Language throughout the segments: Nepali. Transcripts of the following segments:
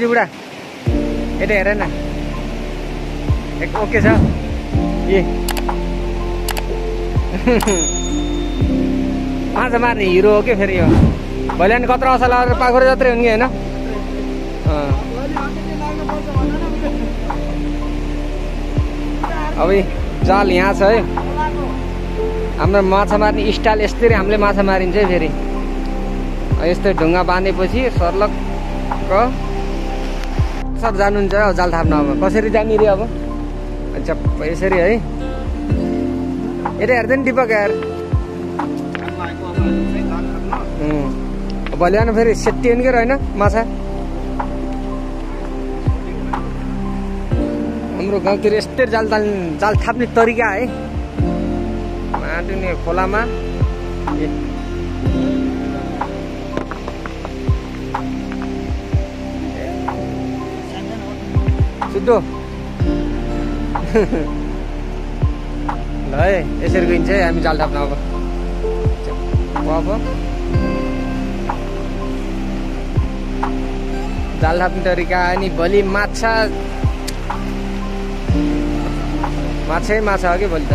तेजी बुढा यता हेर न ओके छ ए माछा मार्ने हिरो हो कि फेरि यो भोलि अनि कत्रो असला पाखुरा जत्रै हुन् कि होइन अब जाल यहाँ छ है हाम्रो माछा मार्ने स्टाइल यस्तै हामीले माछा मारिन्छ है फेरि यस्तै ढुङ्गा बाँधेपछि सर्लक्क सर जानुहुन्छ अब जाल थाप्न अब कसरी जाने रे अब अच्छा यसरी है यता हेर्दैन दिपक यार भोलि आउनु फेरि सेट्टिएन कि रहेन माछा हाम्रो गाउँतिर यस्तै जाल थाप्ने तरिका है माटुने खोलामा सुद्धो ल है यसरी गइन्छ है हामी जाल थाप्न अब जाल थाप्ने तरिका अनि भोलि माछा हो कि भोलि त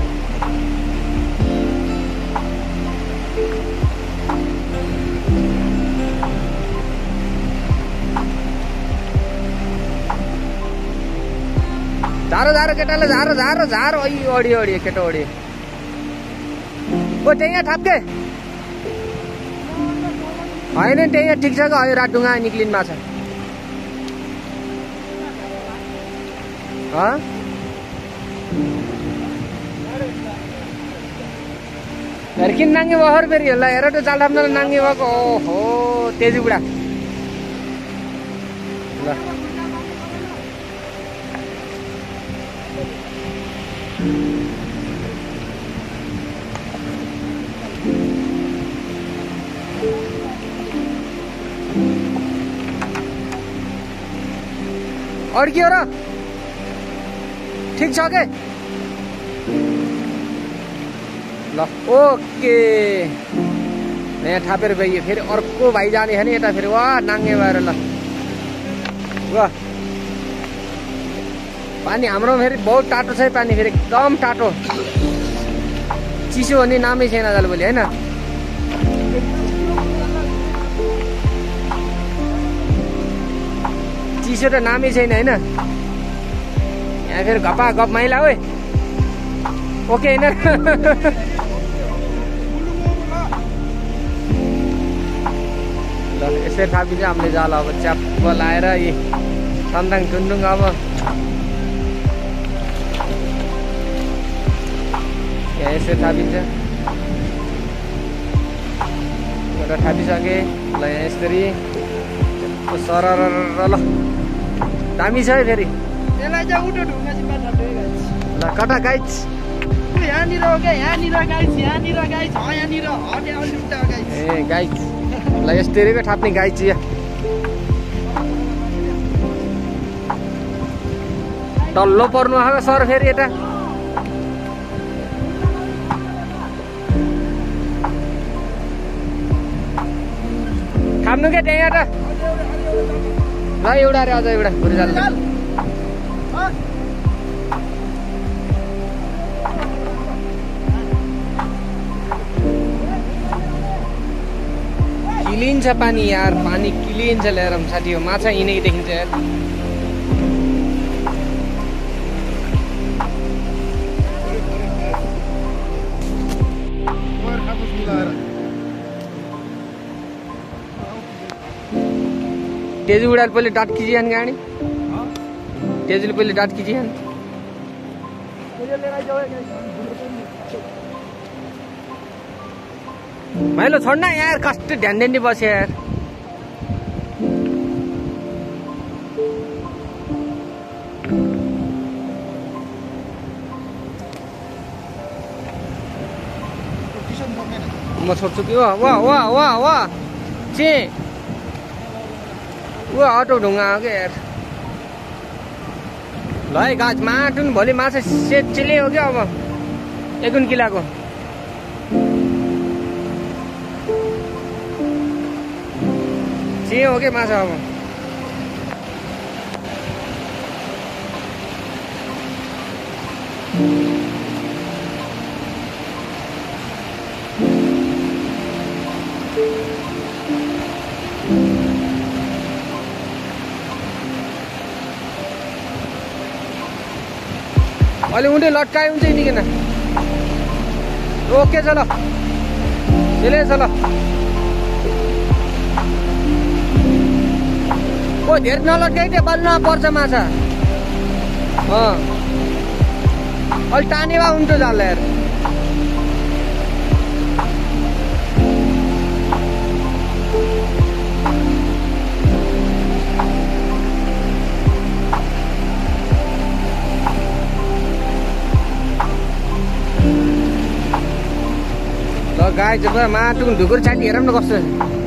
झारो केटाले झारो ओडी केटा ओडी ओ त्यहाँ थाप्के होइन त्यहाँ ठिक छ कि रातढुङ्गा निक्लिन् माछा हेर किन नाङ्गे बहर फेरि होला हेर त्यो जाल थाप्नलाई नाङ्गे भएको ओहो तेजी बुढा ल अड्कियो र ठिक छ के ल ओके यहाँ थापेर गइयो फेरि अर्को भाइ जाने छ नि यता फेरि वाह नाङ्गे भएर ल वाह पानी हाम्रो फेरि बहुत टाटो छ पानी फेरि एकदम टाटो चिसो भन्ने नामै छैन जाल भोलि होइन चिसो त नामै छैन होइन यहाँ फेरि घपा घप मैला हो ओके होइन ल यसरी थापिन्छ हामीले जाल अब च्याप्प लाएर यी तन्दाङ टुन्डुङ अब यहाँ यसरी थापिन्छ एउटा थापिसके ल यहाँ यसरी सरर ल दामी छ है फेरि ल कता गाइज यहाँनिर हो क्या यहाँनिर गाइज ए गाइज ल यस्तै थाप्ने गाइज यहाँ तल्लो पर्नु आएको सर फेरि यता थाप्नु क्या त्यहाँ एउटा ल एउटा रे अझ एउटा घुरिजाल क्लिन छ पानी यार पानी क्लिन छ ल्याएर साथी हो माछा यिनै देखिन्छ यार तेजी उडाले पहिले डाट खिचिहान गाडी तेजीले पहिले डाट खिचिहान माइलो छोड न यार कस्तो ध्यान दिने बस्यो यार म छोड्छु कि वाह वाह वाह वाह वाह चे वो अटो ढुङ्गा हो क्या यार ल है गाछ माटुन भोलि माछा सेचिले हो क्या अब 1 किलोको चे हो क्या माछा अब अलि उन्डे लटकाए हुन्छ निकिन ओके चलो चले चलो ओ धेरै नलटकाइ त्यो बल्ल पर्छ माछा अलि टाने भए हुन्थ्यो जाल यार ल गाई जब माटुको ढुकुर छाटी हेरौँ न कस्तो